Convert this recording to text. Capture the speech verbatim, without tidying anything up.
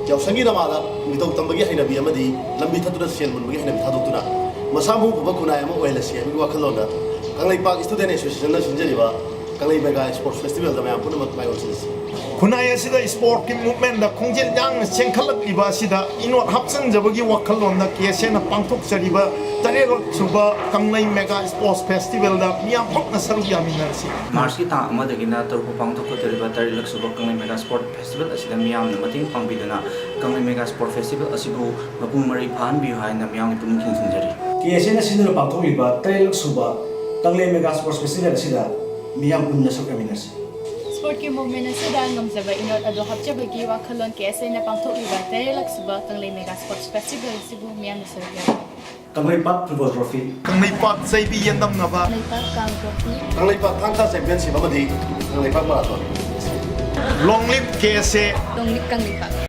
ꯌꯥꯎꯁꯪꯒꯤ ꯅꯃꯥꯗ ꯃꯤꯇꯧ ꯇꯝꯕꯒꯤ ꯍꯩꯅꯕꯤ ꯑꯃꯗꯤ ꯂꯝꯕꯤ ꯊꯠꯇꯨꯅ ꯁꯦꯟ ꯃꯨꯟꯕꯒꯤ ꯍꯩꯅꯕꯤ ꯊꯥꯗꯣꯛꯇꯨꯅ ꯃꯁꯥ ꯃꯎ ꯐꯕ ꯈꯨꯟꯅꯥꯏ ꯑꯃ ꯑꯣꯏꯍꯜꯂꯁꯤ ꯍꯥꯏꯕꯒꯤ ꯋꯥꯈꯜꯂꯣꯟꯗ ꯀꯪꯂꯩꯄꯥꯛ Student Association ꯅ ꯁꯤꯟꯖꯔꯤꯕ ꯀꯪꯂꯩ Mega Sports Festival ꯗ ꯃꯌꯥꯝ ꯄꯨꯝꯅꯃꯛ ꯃꯥꯏ ꯑꯣꯟꯁꯤꯟꯁꯤ꯫ ꯈꯨꯟꯅꯥꯏ ꯑꯁꯤꯗ sport ꯀꯤ movement ꯗ ꯈꯣꯡꯖꯦꯜ ꯌꯥꯡꯅ ꯆꯦꯟꯈꯠꯂꯛꯂꯤꯕ ꯑꯁꯤꯗ ꯏꯅꯣꯠ ꯍꯥꯞꯆꯤꯟꯖꯕꯒꯤ ꯋꯥꯈꯜꯂꯣꯟꯗ ꯀꯦ ꯑꯦꯁ ꯑꯦ ꯅ ꯄꯥꯡꯊꯣꯛꯆꯔꯤꯕ ꯇꯔꯦꯠꯂꯛ ꯁꯨꯕ ꯀꯪꯂꯩ Mega Sports Festival ꯗ ꯃꯤꯌꯥꯝ ꯄꯨꯝꯅ ꯁꯔꯨꯛ ꯌꯥꯃꯤꯟꯅꯔꯁꯤ꯫ ꯃꯥꯔꯆꯀꯤ ꯇꯥꯡ ꯑꯃꯗꯒꯤꯅ ꯇꯔꯨꯛ ꯐꯥꯎ ꯄꯥꯡꯊꯣꯛꯀꯗꯧꯔꯤꯕ ꯇꯔꯦꯠꯂꯛ ꯁꯨꯕ ꯀꯪꯂꯩ Mega Sport Festival ꯑꯁꯤꯗ ꯃꯤꯌꯥꯝꯅ ꯃꯇꯦꯡ ꯄꯥꯡꯕꯤꯗꯨꯅ ꯀꯪꯂꯩ Mega Sport Festival ꯑꯁꯤꯕꯨ ꯃꯄꯨꯡ ꯃꯔꯩ ꯐꯥꯍꯟꯕꯤꯌꯨ ꯍꯥꯏꯅ ꯃꯤꯌꯥꯝꯒꯤ ꯄꯨꯛꯅꯤꯡ ꯆꯤꯡꯁꯤꯟꯖꯔꯤ꯫ ꯀꯦ ꯑꯦꯁ ꯑꯦ ꯅ ꯁꯤꯟꯗꯨꯅ ꯄꯥꯡꯊꯣꯛꯂꯤꯕ ꯇꯔꯦꯠꯂꯛ ꯁꯨꯕ ꯀꯪꯂꯩ Mega Sports Festival ꯑꯁꯤꯗ ꯃꯤꯌꯥꯝ ꯄꯨꯟꯅ ꯁꯔꯨꯛ ꯌꯥꯃꯤꯟꯅꯁꯤ꯫ Sport ꯀꯤ movement ꯑꯁꯤꯗ ꯉꯝꯖꯕ ꯏꯅꯣꯠ ꯑꯗꯨ ꯍꯥꯞꯆꯕꯒꯤ ꯋꯥꯈꯜꯂꯣꯟ ꯀꯦ ꯑꯦꯁ ꯑꯦ ꯅ ꯄꯥꯡꯊꯣꯛꯂꯤꯕ ꯇꯔꯦꯠꯂꯛ ꯁꯨꯕ ꯀꯪꯂꯩ Mega Sports Festival ꯑꯁꯤꯕꯨ ꯃꯤꯌꯥꯝꯅ ꯁꯔꯨꯛ ꯌꯥꯕꯤꯌꯨ꯫ Kangleipak Football Trophy꯫ ꯀꯪꯂꯩꯄꯥꯛ ꯆꯩꯕꯤ ꯌꯦꯟꯗꯝꯅꯕ꯫ ꯀꯪꯂꯩꯄꯥꯛ ꯀꯥꯡ ꯇ꯭ꯔꯣꯐꯤ꯫ ꯀꯪꯂꯩꯄꯥꯛ ꯊꯥꯡ ꯇꯥ ꯆꯦꯝꯄꯤꯌꯟꯁꯤꯞ ꯑꯃꯗꯤ ꯀꯪꯂꯩꯄꯥꯛ ꯃꯥꯔꯥꯊꯣꯟ꯫ Long live ꯀꯦ ꯑꯦꯁ ꯑꯦ꯫ Long live Kangleipak.